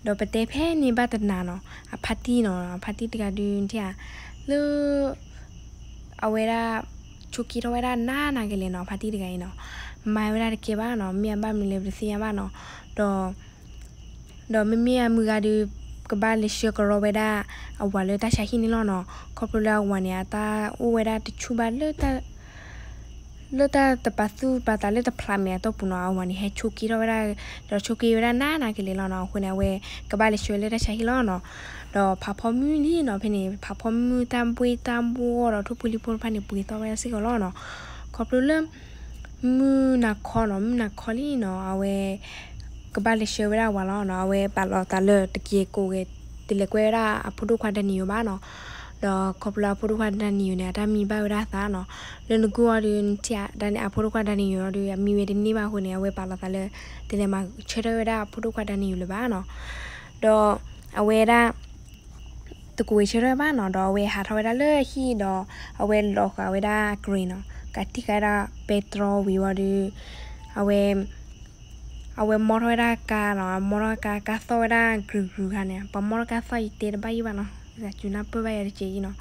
ဒီးပတဲဖဲန့ၣ်ဘၣ်တနၤနီၤ, အဖါတံၢ်နီၤ, အဖါတံၢ်တဂၤဒုးထံၣ်ဧါ, လၢ အဝဲဒၣ် ဆိးက့ထီၣ်ဝဲဒၣ်နးနးကလဲာ်နီၤ, အဖါတံၢ်တဂၤအံၤနီၤ, မၤဝဲဒၣ်တကဲဘၣ်နီၤ, မ့ၢ်အဘၣ်မနုၤလဲၣ်ပတသ့ၣ်ညါဘၣ်နီၤ. ဒီး ဒီးမ့မ့ၢ်အမုၢ်ဂၤဒုး ကဘၣ်လဲၤဆှၢကရီဝဲဒၣ် အဝၤလၢတၢ်ဆါဟံၣ်န့ၣ်လီၤနီၤ, ခီဖျိလၢအဝၤန့ၣ် အတၢ်အိၣ်ဝဲဒၣ်တဆူၣ်ဘၣ်လၢ လၢတၢ်တပာ်သူၣ်ပာ်သးလၢတဖျးမဲာ်အတီၢ်ပူၤနီၤ, အဝၤန့ၣ် ဟဲဆိးက့ထီၣ်ဝဲဒၣ်, ဒီးဆိးက့ဝဲဒၣ်နးနးကလဲာ်လီၤနီၤ. အဃိန့ၣ် အဝဲကဘၣ်လဲၤဆှၢလၢတၢ်ဆါဟံၣ်လီၤနီၤ. ဒီးဖးဖီမုၢ်လံနီၤ, ဖဲန့ၣ် ဖးဖီမုၢ်တၢ်ဘှ့ၣ်တၢ်ဘှီၣ်ဒီးထိၣ်ဖိလံၤဖိတဖၣ်န့ၣ် ပှ့ၤသီၣ်ဝဲဒၣ်စ့ၢ်ကီးလီၤနီၤ. ခီဖျိလၢ မုၢ်နၤခီနီၤ, မုၢ်နၤခီလံနီၤ, အဝဲ ကဘၣ်လဲၤဆှၢဝဲဒၣ်အဝၤလီၤနီၤ. အဝဲပာ်လီၤသးလၢတက့ၤကိးဂဲၤ တလဲၤကွဲဝဲဒၣ်အဖိဒိၣ်ခွါဒၣ်နံၣ်ယိၤဘၣ်နီၤ. ဒီးခီဖျိအဖိဒိၣ်ခွါဒၣ်နံၣ်ယိၤန့ၣ် အတၢ်မံဘၣ်ဝဲဒၣ်အသးနီၤ. လၢနဂုၢ်အီၤဒုး နထံၣ်ဧါ, ဒၣ်န့ၣ် အဖိဒိၣ်ခွါဒၣ်နံၣ်ယိၤအီၤဒုး အမံဝဲတန့ၢ်ဘၣ်အဃိန့ၣ် အဝဲပာ်လီၤသးလၢ တလဲၤမၤဆၢထၢၣ်ဝဲဒၣ်အဖိဒိၣ်ခွါဒၣ်နံၣ်ယိၤလၢၤဘၣ်နီၤ. ဒီးအဝဲဒၣ် တကိးဂဲၤဆၢထၢၣ်ဘၣ်နီၤ, ဒီးအဝဲဟးထီၣ်ဝဲဒၣ်လၢဟံၣ်ဒီး အဝဲလီၤဃာ်ဝဲဒၣ်အကြဲးနီၤ, ကးတံၢ်ဃာ်ဝဲဒၣ်ပဲတြီဝံၤဝံၤဒီး အဝဲ အဝဲမီထီၣ်ဝဲဒၣ်ကါနီၤ, မီထီၣ်ကါ ကါသီၣ်ဝဲဒၣ်ကြုးကြုးခါန့ၣ်, ပှၤမီထီၣ်ကါသီၣ်ယတဲတဘၣ်ယံၣ်ဘၣ်နီၤ, စူၤနၢ်ပၢၢ်ဘၣ်ယၤတက့ၢ်အံၤနီၤ.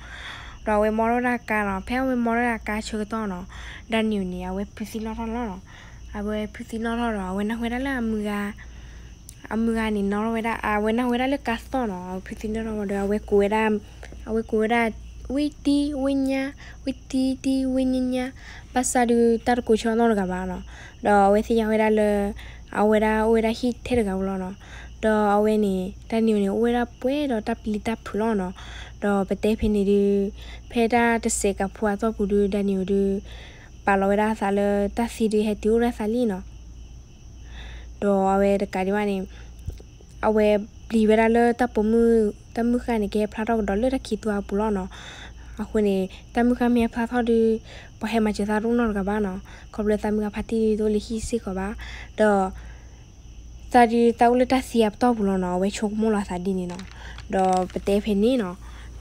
ဒီးအဝဲမီထီၣ်ဝဲဒၣ်ကါနီၤ, ဖဲအဝဲမီထီၣ်ဝဲဒၣ်ကါဆၢကတီၢ်နီၤ, ဒၣ်နံၣ်ယိၤန့ၣ် အဝဲဖုသံနီၣ်ထီၣ်လီၤနီၤ. အဝဲဖုသံနီၣ်ထီၣ်ဒီး အဝဲနၢ်ဟူဝဲဒၣ်လၢအမုၢ်ဂၤ အမုၢ်ဂၤန့ၣ် နီၣ်ထီၣ်ဝဲဒၣ်, အဝဲနၢ်ဟူဝဲဒၣ်လၢကါသီၣ်နီၤ, အဝဲဖုသံနီၣ်ထီၣ်ဝံၤဒီး အဝဲကိးဝဲဒၣ်, အဝဲကိးဝဲဒၣ် ဝံတံၢ် ဝံညါ, ဝံတံၢ်တံၢ် ဝံညါညါ, ဘၣ်ဆၣ်ဒုးတၢ်တကိးဆၢအီၤနီတဂၤဘၣ်နီၤ. ဒီးအဝဲသ့ၣ်ညါဝဲဒၣ်လၢ အဝဲဒၣ်အိၣ်ဝဲဒၣ်ဟံၣ်ထဲတဂၤဧိၤလီၤနီၤ. ဒီးအဝဲန့ၣ် ဒၣ်နံၣ်ယိၤန့ၣ် အိၣ်ဝဲဒၣ်ပှဲၤဒီးတၢ်ပျံၤတၢ်ဖုးလီၤနီၤ. ဒီးပတဲဖဲန့ၣ်ဒုး ဖဲတၢ်တစဲးကးဖိအတီၢ်ပူၤဒုး ဒၣ်နံၣ်ယိၤဒုး ပာ်လီၤဝဲဒၣ်အသးလၢတၢ်သံဒုးဟဲတုၤအိၣ်ဒၣ်သးလံနီၤ. ဒီးအဝဲတကးဒံးဘၣ်န့ၣ် အဝဲပျံၤဝဲဒၣ်လၢတၢ်ပိာ်မုၣ်, တၢ်မုၢ်ဃၢ်န့ၣ် ကဟဲဖျါထီၣ်ကဒီးလၢတၢ်ခံးသူအပူၤလီၤနီၤ. အဃိန့ၣ် တၢ်မုၢ်ဃၢ်မ့ၢ်ဟဲဖျါထီၣ်ဒုး ပှၤဟဲမၤစၢၤသးတအိၣ်နီတဂၤဘၣ်နီၤ. ခီဖျိသးမုၢ်ဂၤဖါတံၢ်ဒုးတအိၣ်လၢဟံၣ်စ့ၢ်ကီးဘၣ်. ဒီး သးဒုးသးအိၣ်လၢတၢ်သံအပတီၢ်ပူၤလီၤနီၤ, အဝဲဆိကမိၣ်လီၤသးဒ်န့ၣ်နီၤ. ဒီးပတဲဖဲန့ၣ်နီၤ,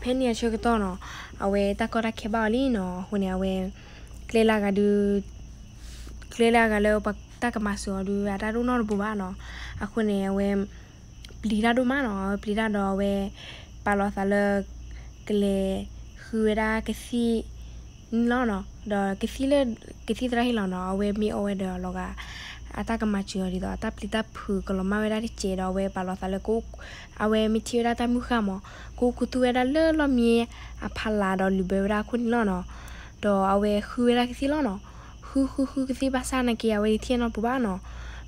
ဖဲန့ၣ်အဆၢကတီၢ်နီၤ, အဝဲတၢ်ကီတၢ်ခဲဘၣ်အီၤလံနီၤ. အဃိန့ၣ် အဝဲ ကျဲလၢအဂၤဒုး ကျဲလၢအဂၤလၢပှၤတၢ်ကမၤစၢၤအီၤဒုး အတၢ်တအိၣ်နီတဘိဘၣ်နီၤ. အဃိန့ၣ် အဝဲ ပျံၤတၢ်ဒိၣ်မးနီၤ, အဝဲပျံၤတၢ်ဒီးအဝဲ ပာ်လီၤသးလၢ ကလဲၤဃုဝဲဒၣ်ကသံၣ် န့ၣ်လီၤနီၤ. ဒီးကသံၣ်လၢ ကသံၣ်သရၣ်ဟ့ၣ်လီၤနီၤ, အဝဲမ့ၢ်အီဝဲဒီးလီၤဂာ် အတၢ်ကမၤစၢၤအီၤဒ်သိး အတၢ်ပျံၤတၢ်ဖုးကလီၤမၢ်ဝဲဒၣ်တစဲးဒီး အဝဲပာ်လီၤသးလၢ အဝဲမ့ၢ်ထံၣ်ဝဲဒၣ်တၢ်မုၢ်ဃၢ်မး ကအိၣ်ခူသူၣ်ဝဲဒၣ်လၢလီၢ်မံအဖီလာ်ဒီးလုာ်ဘၢဝဲဒၣ်အခိၣ်န့ၣ်လီၤနီၤ. ဒီးအဝဲဃုဝဲဒၣ်ကသံၣ်လီၤနီၤ. ဃုဃုဃုကသံၣ်ဘၣ်ဆၣ်နာ်က့ အဝဲတထံၣ်နီတပူၤဘၣ်နီၤ.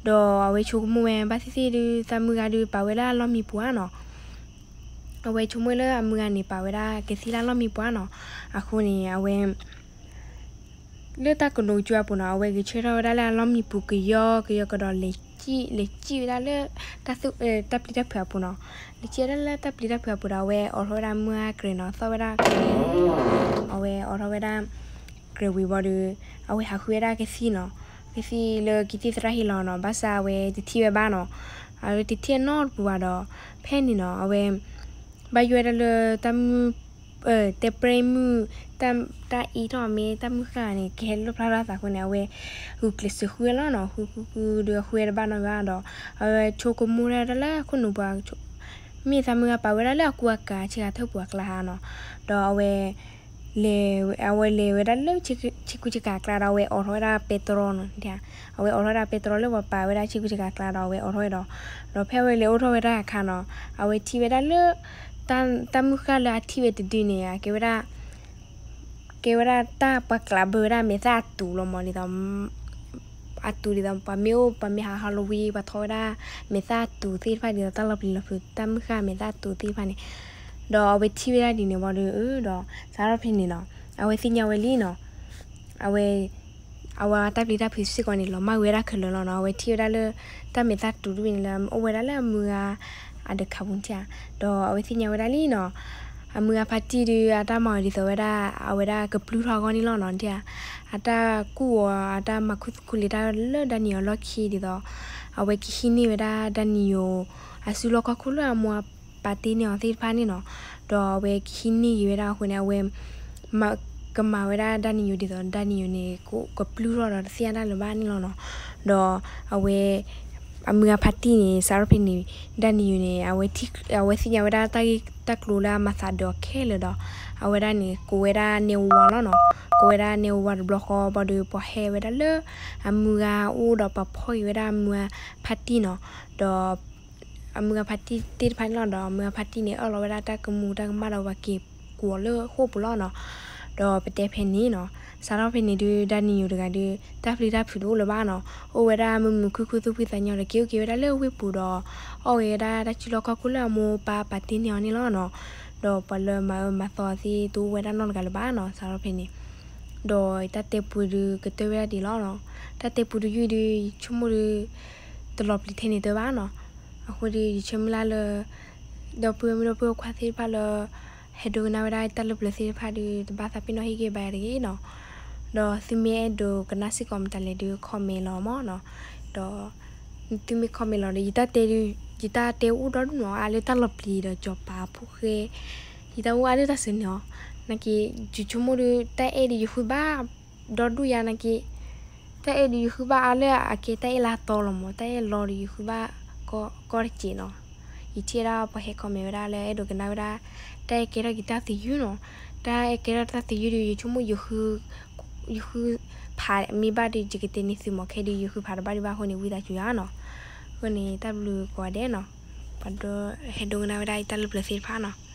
ဒီးအဝဲဆိကမိၣ်ဝဲ ဘၣ်သ့ၣ်သ့ၣ်ဒုး သးမုၢ်ဂၤဒုးပာ်ဝဲဒၣ်လီၢ်မံပူၤဧါနီၤ. အဝဲဆိကမိၣ်လၢအမုၢ်ဂၤန့ၣ် ပာ်ဝဲဒၣ်ကသံၣ်လၢလီၢ်မံပူၤဧါနီၤ. အဃိန့ၣ် အဝဲ လၢတၢ်ကနိးကစုအပူၤနီၤ, အဝဲဂဲၤဆၢထၢၣ်ဝဲဒၣ်လၢအလီၢ်မံပူၤကယီကယီကဒီး လဲၤစံၣ် လဲၤစံၣ်ဝဲဒၣ်လၢ တၢ်သူ တၢ်ပျံၤတၢ်ဖုးအပူၤနီၤ. လဲၤစံၣ်ဝဲဒၣ်လၢတၢ်ပျံၤတၢ်ဖုးအပူၤဒီး အဝဲအိးထီၣ်ဝဲဒၣ်မုၢ်အကြဲးနီၤ, သီၣ်ဝဲဒၣ်ကြဲး, အဝဲအိးထီၣ်ဝဲဒၣ် ကြဲးဝံၤဘၣ်ဒီး အဝဲဟးဃုဝဲဒၣ်ကသံၣ်နီၤ, ကသံၣ်လၢကသံၣ်သရၣ်ဟ့ၣ်လီၤနီၤ, ဘၣ်ဆၣ်အဝဲတထံၣ်ဝဲဘၣ်နီၤ, အဝဲတထံၣ်နီတပူၤဘၣ်ဒီး ဖဲန့ၣ်နီၤ အဝဲ ဘၣ်ယိၣ်ဝဲဒၣ်လၢတၢ်မုၢ် တဲပြဲမုၢ် တၢ်အ့ထီၣ်မ့ၢ်တၢ်မုၢ်ဃၢ်န့ၣ် ကဟဲလီၣ်ဖျါထီၣ်သးအဃိန့ၣ် အဝဲ ဂုာ်ကျဲးစၢးဃုဝဲလီၤနီၤ, ဃုဃုဃုဒီးအဃုဝဲတဘၣ်နီတဂၤဒီး အဝဲဆိကမိၣ်ဒၣ်လၢအခိၣ်နူာ်ပူၤ မ့ၢ်သးမုၢ်ဂၤပာ်ဝဲဒၣ်လၢအကူအကၤဆ့ကၤထၢၣ်ပူၤအကျါဧါနီၤ, ဒီးအဝဲ လဲၤ အဝဲလဲၤဝဲဒၣ်လၢဆ့ကူဆ့ကၤအကျါဒီး အဝဲအိးထီၣ်ဝဲဒၣ်ပဲတြီနီၤ, အဝဲအိးထီၣ်ဝဲဒၣ်ပဲတြီလၢပှၤပာ်ဝဲဒၣ်ဆ့ကူဆ့ကၤအကျါဒီး အဝဲအိးထီၣ်ဝဲဒီး ဒီးဖဲအဝဲလဲၤအိးထီၣ်ဝဲဒၣ်အခါနီၤ, အဝဲထံၣ်ဝဲဒၣ်လၢ တၢ်မုၢ်ဃၢ်လၢအထံၣ်ဝဲတဒုန့ၣ် အကဲဝဲဒၣ် ကဲဝဲဒၣ်တၢ်ပှၤကျးဘၢဝဲဒၣ်မဲာ်သၣ်အတူးလီၤမး ဒ်သိး အတူးဒ်သိး ပှၤမ့ၢ်အိၣ် ပှၤမ့ၢ်ဟးဟီလီၤဝံၤ ပှၤထီၣ်ဝဲဒၣ် မဲာ်သၣ်အတူးသ့ၣ်တဖၣ် ဒ်သိးတၢ်လီၤပျံၤလီၤဖုး တၢ်မုၢ်ဃၢ်မဲာ်သၣ်အတူးသ့ၣ်တဖၣ်န့ၣ်, ဒီးအဝဲထံၣ်ဝဲဒၣ်ဒ်န့ၣ်ဝံၤဒီး ဒီးစးထီၣ်ဖဲန့ၣ်နီၤ အဝဲသ့ၣ်ညါဝဲလံနီၤ, အဝဲ အဝဲတၢ်ပျံၤတၢ်ဖုးစ့ၢ်ကီးန့ၣ် လီၤမၢ်ဝဲဒၣ်ခဲလၢာ်လီၤနီၤ. အဝဲထံၣ်ဝဲဒၣ်လၢ တၢ်မဲာ်သၣ်တူာ်တဘ့ၣ်န့ၣ်လၢ အိၣ်ဝဲဒၣ်လၢအမုၢ်ဂၤအဒၢးခးပူၤန့ၣ်ဧါ, ဒီးအဝဲသ့ၣ်ညါဝဲဒၣ်လံနီၤ. အမုၢ်ဂၤဖါတံၢ်ဒုး အတၢ်မၤအီၤဒ်သိးဝဲဒၣ် အဝဲဒၣ်ကပျုၢ်ထီၣ်အဂီၢ်န့ၣ်လီၤနီၤ. ဒ်ဧါ, အတၢ်ကူၣ်အီၤ အတၢ်မၤခူသူၣ်ခူလံာ်တၢ်လၢဒၣ်နံၤယိၤအလီၢ်ခံဒ်သိး အဝဲကဟံးန့ၢ်ဝဲဒၣ်ဒၣ်နံၤယိၤ အစုလီၢ်ခီၣ်ခိၣ်လၢအမိၢ်အပၢ်တ့န့ၢ်အီၤသ့ၣ်တဖၣ်န့ၣ်နီၤ. ဒီးအဝဲကဟံးန့ၢ်က့ၤဝဲဒၣ်အဃိန့ၣ် အဝဲ မၤ ကမၤဝဲဒၣ်ဒၣ်နံၤယိၤဒ်သိး ဒၣ်နံၤယိၤန့ၣ် ကပျုၢ်ထီၣ်ဒီးတသ့ၣ်ညါတၢ်လၢၤဘၣ်န့ၣ်လီၤနီၤ. ဒီးအဝဲ အမုၢ်ဂၤဖါတံၢ်န့ၣ် စးထီၣ်ဖဲန့ၣ် ဒၣ်နံၤယိၤန့ၣ် အဝဲ အဝဲသ့ၣ်ညါဝဲဒၣ်တၢ်ဂ့ၢ်တၢ်ကျိၤလၢအမၤသးဒီးအီၤခဲလၢာ်ဒီး အဝဲဒၣ်န့ၣ် ကိးဝဲဒၣ်နဲၣ်ဝါလီၤနီၤ. ကိးဝဲဒၣ်နဲၣ်ဝါတဘျီဃီဘၣ်ဒီး ပှၤဟဲဝဲဒၣ်လၢအမုၢ်ဂၤအိၣ်ဒီးပှၤဖီၣ်က့ၤဝဲဒၣ်အမုၢ်ဂၤဖါတံၢ်နီၤ. ဒီး အမုၢ်ဂၤဖါတံၢ်သ့ၣ်တဖၣ်န့ၣ်လီၤ. ဒီးအမုၢ်ဂၤဖါတံၢ်န့ၣ် အၢၣ်လီၤဝဲဒၣ်တၢ်ကမူၤတၢ်ကမၣ်ဒီးပှၤက့ၤကိးအီၤလၢဃိာ်ပူၤလီၤနီၤ. ဒီးပတဲဖဲန့ၣ်နီၤ စးထီၣ်ဖဲန့ၣ်ဒုး ဒၣ်နံၤယိၤတဂၤဒုး တၢ်ပျံၤတၢ်ဖုးတအိၣ်လၢၤဘၣ်နီၤ. အိၣ်ဝဲဒၣ်မုာ်မုာ်ခုၣ်ခုၣ်သူၣ်ဖှံသးညီဒီး က့ၤအိၣ်က့ၤဝဲဒၣ်လၢဝ့ၢ်ပူၤဒီး အီၣ်ဂ့ၤဝဲဒၣ်တၢ်စုလီၢ်ခီၣ်ခိၣ်လၢအမိၢ်ပၢ်ပာ်တ့န့ၢ်အီၤန့ၣ်လီၤနီၤ. ဒီးပှၤလၢမၤအၢမၤသီအီၤသ့ၣ်တအိၣ်ဝဲဒၣ်နီတဂၤလၢၤဘၣ်နီၤ စးထီၣ်ဖဲန့ၣ်. ဒီးယတၢ်တဲပူဒုးကတၢၢ်ဝဲဒၣ်ဒ်လီၤနီၤ. တၢ်တဲပူတယုၢ်ဒုး ယဆိကမိၣ်ဒုး တလီၤပျံၤထဲန့ၣ်တဘၣ်နီၤ. အဃိဒီး ယဆၢမုၢ်လၢ်လၢ ဒီပုၢ်ဝဲၢ်မုၣ်ဒီပုၢ်ဝဲၢ်ခွါသ့ၣ်တဖၣ်လၢ ဟဲဒိကနၣ်ဝဲဒၣ်တၢ်လၢပျၢၤသ့ၣ်တဖၣ်ဒီး တဘၣ်သးပ့ၤနီၣ်ဟ့ၣ်ဂံၢ်ဘါယၤတဂ့ၤနီၤ. ဒီးသုမ့ၢ်အဲၣ်ဒိးကနၣ်စ့ၢ်ကီးမတၤလဲၣ်ဒုး comment လီၤမၢ်နီၤ. ဒီး သုမ့ၢ် comment လီၤဒီး ယတၢ်တဲဒုး ယတၢ်တဲအိၣ်ဒီဒူၣ်နီၤ အါလၢတၢ်လီၤပျံၤဒီးစီၤပၤဖိဃဲ ယတၢ်အိၣ်အါလၢတၢ်စၢၤန့ၣ်အီၤ နာ်က့ ယဆိကမိၣ်ဒီး တၢ်အဲၣ်ဒုးယဃုဘၣ် ဒီဒူၣ်ယၤနာ်က့ တၢ်အဲၣ်ဒုးယဃုဘၣ်အါလၢအကဲတၢ်အဲၣ်လၢအတီလီၤမၢ် တၢ်အဲၣ်လီၤဒီးယဃုဘၣ် ကီၢ်တစဲးနီၤ. ယထံၣ်ဝဲဒၣ်ပှၤဟဲ comment ဝဲဒၣ်လၢအဲၣ်ဒိးကနၣ်ဝဲဒၣ် တၢ်အဲၣ်ကဲထီၣ်က့ၤတၢ်သယုၢ်နီၤ. တၢ်အဲၣ်ကဲထီၣ်တၢ်သယုၢ်ဒီး ယဆိကမိၣ် ယဃုဖးမ့ၢ်ဘၣ်ဒီး ယကတဲန့ၢ်သုမၢ် ခဲဒုးယဃုဖးတဘၣ်ဒံးဘၣ်အဃိန့ၣ် ဝံသးစူၤယၤနီၤ. အဃိန့ၣ် တၢ်ဘျုးကိးဂၤဒဲးနီၤ. ပှၤဒီးဟဲဒိကနၣ်ဝဲဒၣ်ယတၢ်လၢပျၢၤသ့ၣ်တဖၣ်နီၤ.